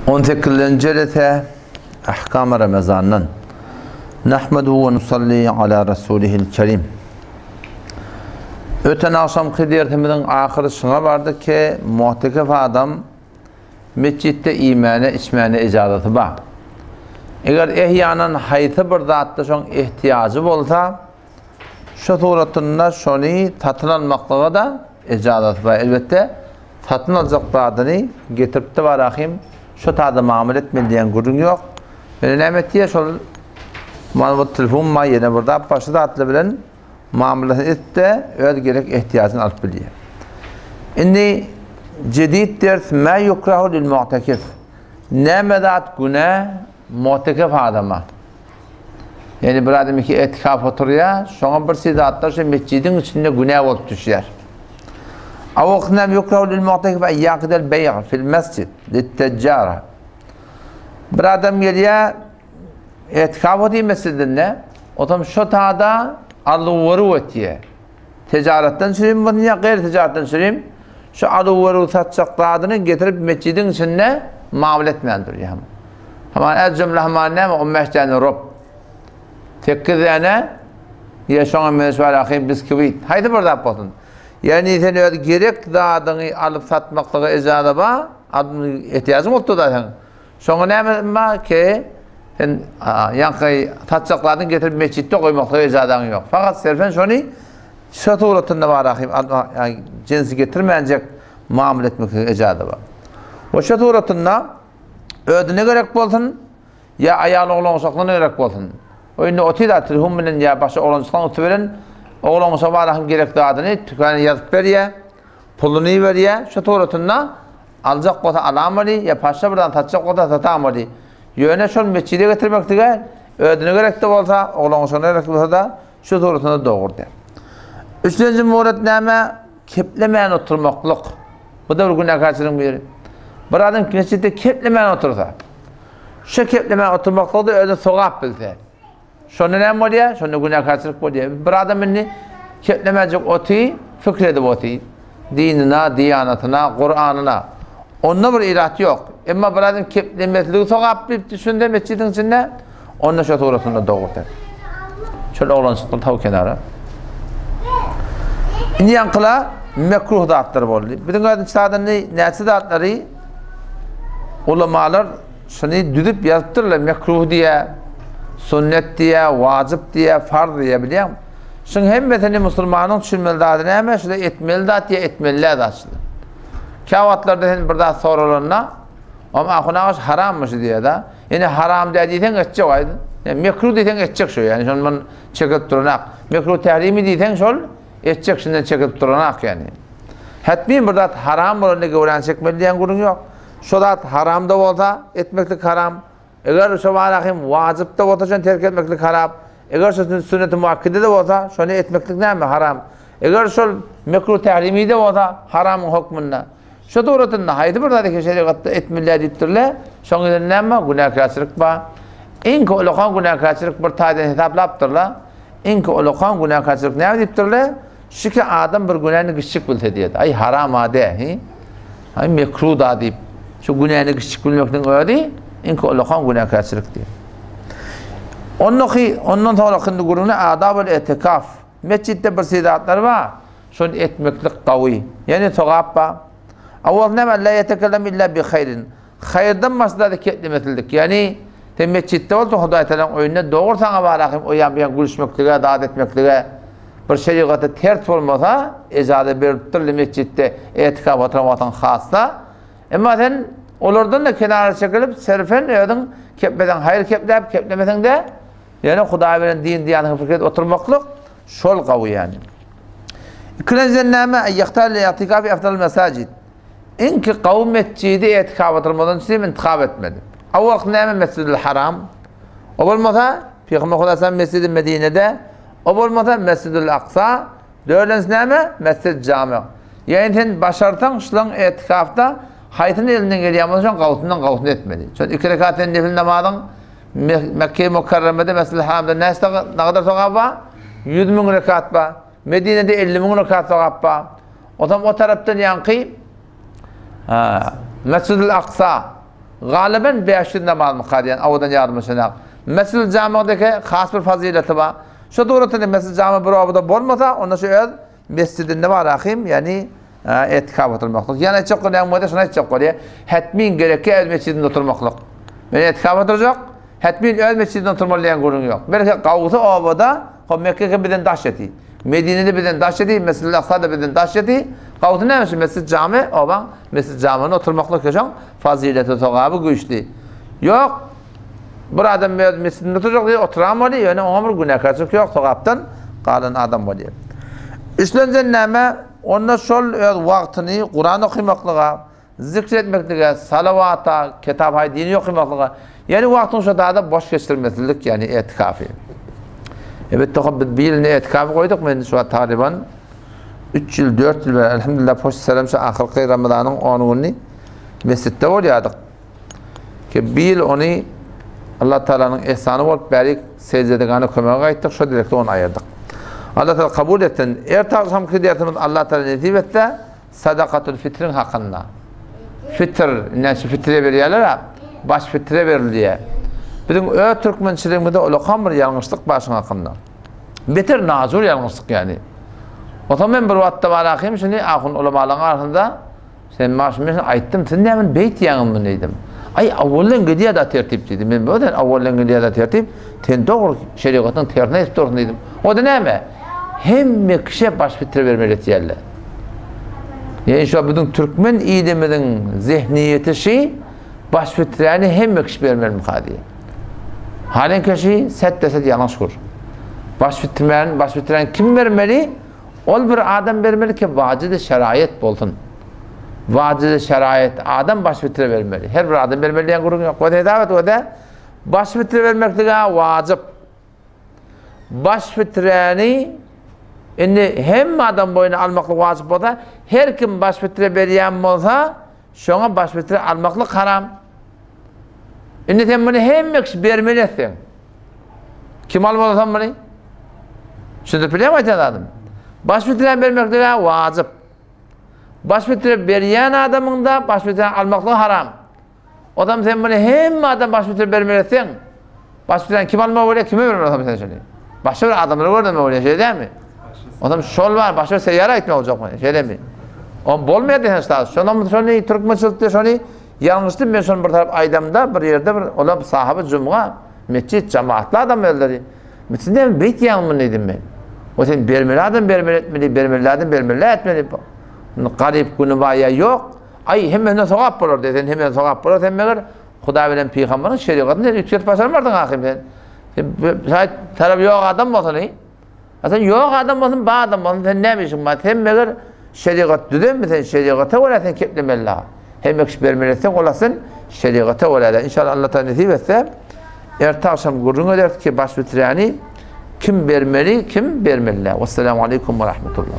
On sekizinji jelese Ahkam Ramazandan. Nahmeduhu we nusalli ala rasulihil kerim. Öten agşamky dersimiziň ahyry şuňa bardy ki, mu'tekef adam metjitde iýmäne, içmäne ijazaty bar. Eger ehýanan haýsy bir zatda şoň ehtiýajy bolsa, Şu suratynda şony satyn almaklyga-da ejazaty bar. Elbetde, satyn aljak zadyny getirip-de barahym, şo tada mamla etmeli diýen gürrüň ýok. Ýöne näme etýär, şol mana bu telefon bar, ýene bir zat bar, şu zatlar bilen mamlasyny edip-de, öz gerek ehtiýajyny alyp bilýär. Indi jedid ders mä ýukrahu lil mu'tekif. Näme zat günä mu'tekif adama? Ýagny bir adam iki etikaf oturýar, şoňa bir zatlar şu mesjidiň içinde günä bolup düşýär. Awaknam yukrahu lil mu'takif an yaqidal bay' fil mesjid lit-tejjara. Bir adam gelýär, etikaf otyr mesjidinde, otam şo tada alyp-weruw etýär. Tijaretden çürim bolsun ýa gaýry tijaretden çürim, şu alyp-weruw satjak zadyny getirip mesjidiň içinde mamla etmän durýar. Haman ez jümle haman näme 15 däne rob. 8 däne ýa şoňa meňzeş bar ahim biskwit. Haýsy bir zat bolsun. Ýagny sen öz gerek zadyňy alyp satmaklyga ijaza bar, ehtiýajyň bolupdyr da sen. Şoňa näme bar ki, sen ýaňky satjak zadyňy getirip mesjitde goýmaklyga ijazaň ýok. Fakat serfen şony şo suratynda bar ahim jinsi getirmänjek mamla etmeklige ijaza bar. We şo suratynda Özüne gerek bolsun, ýa aýal oglan-uşaklaryna gerek bolsun. O indi otyr da tilhum bilen ýa başga oglanjyklaryň üsti bilen oglan-uşak bar hem gerek zadyny tükana ýazyp berýär, puluny berýär. Şu suratynda aljak bolsa alamaly, ýa başga bir zat satjak bolsa satamaly. Ýöne şol mesjide getirmeklige özüne gerek-de bolsa, oglan-uşagyna gerek bolsa-da şu suratynda dogry däl. Üçünji murat näme? Keplemän oturmaklyk. Bu-da bir günäkärçiligiň biri. Bir adam mesjitde keplemän otursa, şu keplemän oturmaklygy-da özüne sogap bilse, şonda näme bolýar? Şonda günäkärçilik bolýar. Bir adam indi keplemejek oty, pikir edip oty, dinine, diýanatyna, Kuranyna. Onda bir irat ýok. Emma bir adam keplemesligi sogap bilip düşünse mesjidiň içinde, onda şo suratynda dogry. Şol oglançyklar taw kenara. Indi ýaňkyla mekruh zatlar boldy. Biziň özümiz zadyny näçe zatlary ulamalar şuny düzüp ýazypdyrlar. Mekruh diýä, sünnet diýä, wajyp diýä, farz diýä bilýäňmi? Şuň hemmesini musulmanyň düşünmeli zady näme? Şuda etmeli zat ýa etmeli däl zat şuda. Käwagtlarda sen bir zat soralanda, Om ahun agaç harammy şu diýýär-de. Ýene haram däl diýseň etjek aýdyn. Ýa mekruh diýseň etjek şu. Ýani şondan çekilip duranak. Mekruh tährimi diýseň şol etjek şundan çekilip duranak ýani. Hetmin bir zat haram bolanda göwräni çekmeli diýen gürrüň ýok. Şo zat haram da bolsa etmeklik haram. Eger şo bara hem wajyp da bolsa şony terk etmeklik haram. Eger şo sünneti muakkide de bolsa şony etmeklik näme haram. Eger şol mekruh tährimi de bolsa haramyň hökmünde. Şu suratynda haýsy bir zady şerigatda etmeli diýipdirler, şoň ýerinde näme bar? Günäkärçilik bar. Iň ulakan günäkärçilik bir taýdan hesaplapdyrlar. Iň ulakan günäkärçilik näme diýipdirler? Şu ki adam bir günäni kiçjik bilse diýedi. Aý haram-a de, hi? Aý mekruh da diýip, şu günäni kiçjik bilmekligiň özi iň ulakan günäkärçilik diýip. Ondaky, ondan soňraky indi gürrüňde adabul etikaf. Metjitde bir zatlar bar. Şony etmeklik gawy. Ýagny sogap bar. Awal näme la ýetekellem illa bi haýrin. Haýyrdan başga zady keplemesizlik. Ýagny sen metjitde bolsaň Hudaý Tagalaň öýünde dogry saňa bar ahim o ýan bu ýan gülüşmeklige, zat etmeklige bir şerigata ters bolmasa ejaza berlipdir metjitde etikaf oturan wagtyň hassa. Emma sen olardan-da kenara çekilip serfen özüň kepleseň haýyr kepläp keplemeseň-de ýöne Hudaý bilen din diýanyňy pikir edip oturmaklyk şol gawy ýagny. Ikilenjiden näme? Ýahtal i'tikafi afdal mesajid. Iňki gawy mesjidi i'tikaf oturmadan üçin intihap etmeli. Awwal näme Mesjidül Haram? O bolmasa Pygamber Hudaý Mesjidi Medinede, o bolmasa Mesjidül Aksa, dördünjisi näme? Mesjid Jami. Ýagny sen başarsaň şulaň i'tikafda haýsyny elinden gelýän bolsa şoň gawusyndan gawusyny etmeli. Şol iki rekat sen nefil namazyň Mekke-i Mukarremede Mesjidül Haramda näçe nagadar sogap bar? 100 müň rekat bar. Medinede 50 müň rekat sogap bar. Otam o tarapdan ýaňky Mesjidül Aksa. Galyban 500 namazmyka diýen owadan ýadyma düşenak. Mesjid-i Jamygdaki has bir fazyleti bar. Şu suratynda Mesjid-i Jamy bir obada bolmasa, onda şu öz mesjidinde bar ahim, ýagny etikaf oturmaklyk. Ýani aýtjak bolýan bolsa şuny aýtjak bolýar. Hetmin gerekki öz mesjidinde oturmaklyk. Men etikaf oturjak, hetmin öz mesjidinde oturmaly diýen gürrüň ýok. Belki gawsy obada, hop Mekge bizden daş ýeti. Medinede bizden daş ýeti, Mesjid-i Aksada bizden daş ýeti. Gawsy näme şu Mesjid-i Jamy, obaň Mesjid-i Jamynda oturmaklyk şoň fazyleti, sogaby güýçli. Ýok, bir adam öz mesjidinde oturjak diýip oturan bolýar, ýöne oňa bir günäkärçilik ýok, sogapdan galan adam bolýar. Üçlenjen näme? Onda şol öz wagtyny Kuran okamaklyga, zikr etmeklige, salawata, kitap-haý dini okamaklyga, ýagny wagtyny şo zada boş geçirmesizlik, ýagny etikafy. Elbetde, hop biz bir ýylyny etikafy goýduk, men şu wagt tagryban 3 ýyl, 4 ýyl bäri, elhamdülillah, poş selam şu ahyrky Ramazanyň 10 güni mesjitde bolýardyk. Ki bir ýyl ony Allah Taalanyň ehsany bolup bärik seždedegana kömege gaýtdyk, şo direkde ony aýyrdyk. Allah Taala kabul etsin. Erte agşamky dersimiz Allah Taala nesip etse sadakatul fitriň hakynda. Fitr, näçe fitre berýärler-ä, baş fitre berilýär. Biziň öz türkmençiligimizde ulakan bir ýalňyşlyk bar şuň hakynda. Beter najur ýalňyşlyk ýagny. Otam men bir wagtda bar ahym şuny ahun ulamalaryň arasynda Sen maşyn men aýtdym, siz näme beýtýäňiz muny diýdim. Aý awaldan gidýär da tertip diýdi. Men bu sen awaldan gidýär da tertip, sen dogry şerigatyň tersine edip dursun diýdim. O da näme? Hemme kişä baş fitre bermeli etýärler. Ýani şu biziň türkmen ilimiziň zehniýeti şi baş fiträni hemme kişi bermeli diýýär. Halenki şi set deset ýalňyş gür. Baş fitrmän, baş fiträni kim bermeli? Ol bir adam bermeli ki wajydy şeraýat bolsun. Wajydy şeraýat adam baş fitre bermeli. Her bir adam bermeli diýen gürrüň ýok. Wada hesap et wada baş fitre bermeklige wajyp. Baş fiträni indi hemme adam boýuna almaklyk wajyp bolsa, her kim baş fitre berýän bolsa, şoňa baş fitre almaklyk haram. Indi sen muny hemme kişi bermeli etseň. Kim almaly olsam muny? Düşündirip bilýärmi aýtýan zadym? Baş fitre bermeklige wajyp. Baş fitre berýän adamyň da baş fitre almaklygy haram. Odam sen muny hemme adam baş fitre bermeli etseň, baş fitreni kim almaly bolýar, kime bermeli olsam sen şony? Başga bir adamlara görneme bolýar, şeýle dälmi? Odam şol bar, başga bir seýýara aýtmak boljakmy, şeýlemi? On bolmaýar diýen şta. Şonam şony türkmençilikde şony ýalňyşdym men şony bir tarap aýdamda bir ýerde bir olam sahaby jumga metjit jamaatly adam özleri. Siz näme beýtýäňiz muny diýdim men. O sen bermeli adam bermeli etmeli, bermeli adam bermeli etmeli. Garyp güni bar ýa ýok. Aý hemmesine sogap bolar diýdi. Sen hemmesine sogap bolar sen meger Hudaý bilen pygamberiň şerigatyny sen üýtgedip başarmarsyň ahym sen. Sen şaýt tarap ýok adam bolsun. A sen ýok adam bolsun, bar adam bolsun, sen näme işiň bar? Sen meger şerigat düzenmi sen şerigata görä sen keplemeli. Hemme kişi bermeli etseň, ola sen şerigata görä. İnşallah Allah Taala nesip etse, erte akşam gürrüň ederis ki baş bitiräni kim bermeli, kim bermeli. Wesselamu aleýkum we rahmetullah.